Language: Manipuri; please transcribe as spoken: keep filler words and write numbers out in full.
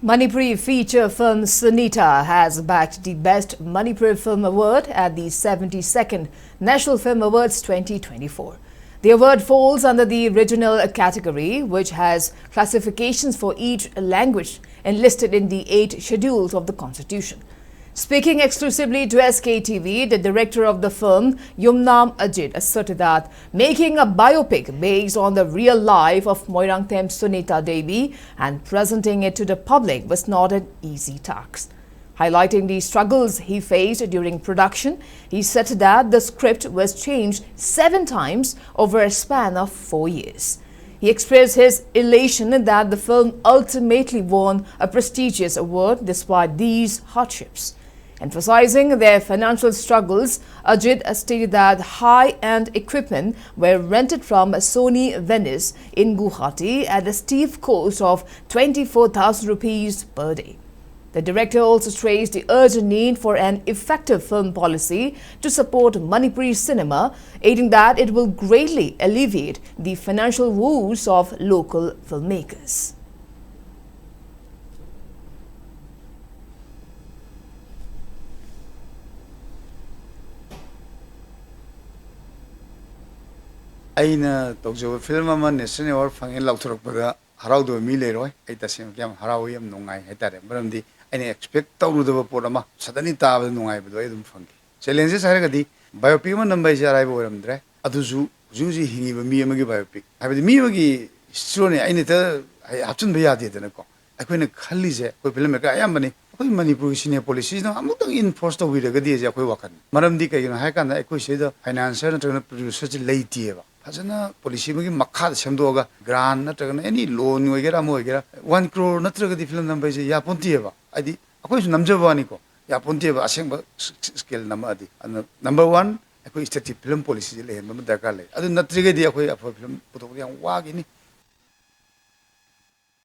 Manipuri feature film Sunita has bagged the Best Manipuri Film Award at the seventy-second National Film Awards twenty twenty-four. The award falls under the regional category, which has classifications for each language enlisted in the eight schedules of the Constitution. Speaking exclusively to S K T V, the director of the film, Yumnam Ajit, asserted that making a biopic based on the real life of Moirangthem Sunita Devi and presenting it to the public was not an easy task. Highlighting the struggles he faced during production, he said that the script was changed seven times over a span of four years. He expressed his elation that the film ultimately won a prestigious award despite these hardships. Emphasizing their financial struggles, Ajit stated that high-end equipment were rented from Sony Venice in Guwahati at a steep cost of twenty-four thousand rupees per day. The director also stressed the urgent need for an effective film policy to support Manipuri cinema, aiding that it will greatly alleviate the financial woes of local filmmakers. ꯑꯩꯅ ꯇꯧꯖꯕ ꯐꯤꯂꯝ ꯑꯃ ꯅꯦꯁꯅꯦꯜ ꯑꯦꯋꯥꯔꯗ ꯐꯪꯉꯦ ꯂꯥꯎꯊꯣꯔꯛꯄꯗ ꯍꯔꯥꯎꯗꯕ ꯃꯤ ꯂꯩꯔꯣꯏ꯫ ꯑꯩ ꯇꯁꯦꯡꯅ ꯌꯥꯝ ꯍꯔꯥꯎꯏ, ꯌꯥꯝ ꯅꯨꯡꯉꯥꯏ ꯍꯥꯏꯇꯥꯔꯦ꯫ ꯃꯔꯝꯗꯤ ꯑꯩꯅ ꯑꯦꯛꯁꯄꯦꯛ ꯇꯧꯔꯨꯗꯕ ꯄꯣꯠ ꯑꯃ ꯁꯗꯟꯂꯤ ꯇꯥꯕꯗ ꯅꯨꯡꯉꯥꯏꯕꯗꯣ ꯑꯩ ꯑꯗꯨꯝ ꯐꯪꯈꯤ꯫ ꯆꯦꯂꯦꯟꯖꯦꯁ ꯍꯥꯏꯔꯒꯗꯤ ꯕꯥꯏꯑꯣꯄꯤꯛ ꯑꯃ ꯅꯝꯕ ꯍꯥꯏꯁꯦ ꯑꯔꯥꯏꯕ ꯑꯣꯏꯔꯝꯗ꯭ꯔꯦ꯫ ꯑꯗꯨꯁꯨ ꯍꯧꯖꯤꯛ ꯍꯧꯖꯤꯛ ꯍꯤꯡꯉꯤꯕ ꯃꯤ ꯑꯃꯒꯤ ꯕꯥꯏꯑꯣꯄꯤꯛ ꯍꯥꯏꯕꯗꯤ ꯃꯤ ꯑꯃꯒꯤ ꯍꯤꯁꯇ꯭ꯔꯤꯅꯦ, ꯑꯩꯅ ꯍꯦꯛꯇ ꯍꯥꯏ-, ꯍꯥꯞꯆꯤꯟꯕ ꯌꯥꯗꯦꯗꯅꯀꯣ꯫ ꯑꯩꯈꯣꯏꯅ ꯈꯜꯂꯤꯁꯦ, ꯑꯩꯈꯣꯏ ꯐꯤꯂꯝ ꯃꯦꯀꯔ ꯑꯌꯥꯝꯕꯅꯤ, ꯑꯩꯈꯣꯏ ꯃꯅꯤꯄꯨꯔꯒꯤ ꯁꯤꯅꯦ ꯄꯣꯂꯤꯁꯤꯁꯤꯅ ꯑꯃꯨꯛꯇꯪ ꯏꯟꯐꯣꯔꯁ ꯇꯧꯕꯤꯔꯒꯗꯤ ꯍꯧꯖꯤꯛ ꯑꯩꯈꯣꯏ ꯋꯥꯈꯜ꯫ ꯃꯔꯝꯗꯤ ꯀꯩꯒꯤꯅꯣ ꯍꯥꯏꯔꯀꯥꯟꯗ ꯑꯩꯈꯣꯏ ꯁꯤꯗ ꯐꯥꯏꯅꯥꯟꯁꯔ ꯅꯠꯇ꯭ꯔꯒꯅ ꯄ꯭ꯔꯣꯗ꯭ꯌꯨꯁꯔꯁꯤ ꯂꯩꯇꯦꯕ꯫ ꯐꯖꯅ ꯄꯣꯂꯤꯁꯤ ꯑꯃꯒꯤ ꯃꯈꯥꯗ ꯁꯦꯝꯗꯣꯛꯑꯒ ꯒ꯭ꯔꯥꯟ ꯅꯠꯇ꯭ꯔꯒꯅ ꯑꯦꯅꯤ ꯂꯣꯟ ꯑꯣꯏꯒꯦꯔꯥ ꯑꯃ ꯑꯣꯏꯒꯦꯔꯥ ꯋꯥꯟ ꯀ꯭ꯔꯣꯔ ꯅꯠꯇ꯭ꯔꯒꯗꯤ ꯐꯤꯂꯝ ꯅꯝꯕ ꯍꯥꯏꯁꯦ ꯌꯥꯄꯣꯟꯇꯦꯕ꯫ ꯍꯥꯏꯗꯤ ꯑꯩꯈꯣꯏꯁꯨ ꯅꯝꯖꯕ ꯋꯥꯅꯤꯀꯣ, ꯌꯥꯄꯣꯟꯇꯦꯕ ꯑꯁꯦꯡꯕ ꯁ꯭ꯀꯦꯜ ꯅꯝꯃꯛꯑꯗꯤ꯫ ꯑꯗꯨꯅ ꯅꯝꯕꯔ ꯋꯥꯟ, ꯑꯩꯈꯣꯏ ꯁ꯭ꯇꯦꯠꯀꯤ ꯐꯤꯂꯝ ꯄꯣꯂꯤꯁꯤꯁꯦ ꯂꯩꯍꯟꯕ ꯑꯃ ꯗꯔꯀꯥꯔ ꯂꯩ꯫ ꯑꯗꯨ ꯅꯠꯇ꯭ꯔꯒꯗꯤ ꯑꯩꯈꯣꯏ ꯑꯐꯕ ꯐꯤꯂꯝ ꯄꯨꯊꯣꯛꯄꯗ ꯌꯥꯝ ꯋꯥꯈꯤꯅꯤ꯫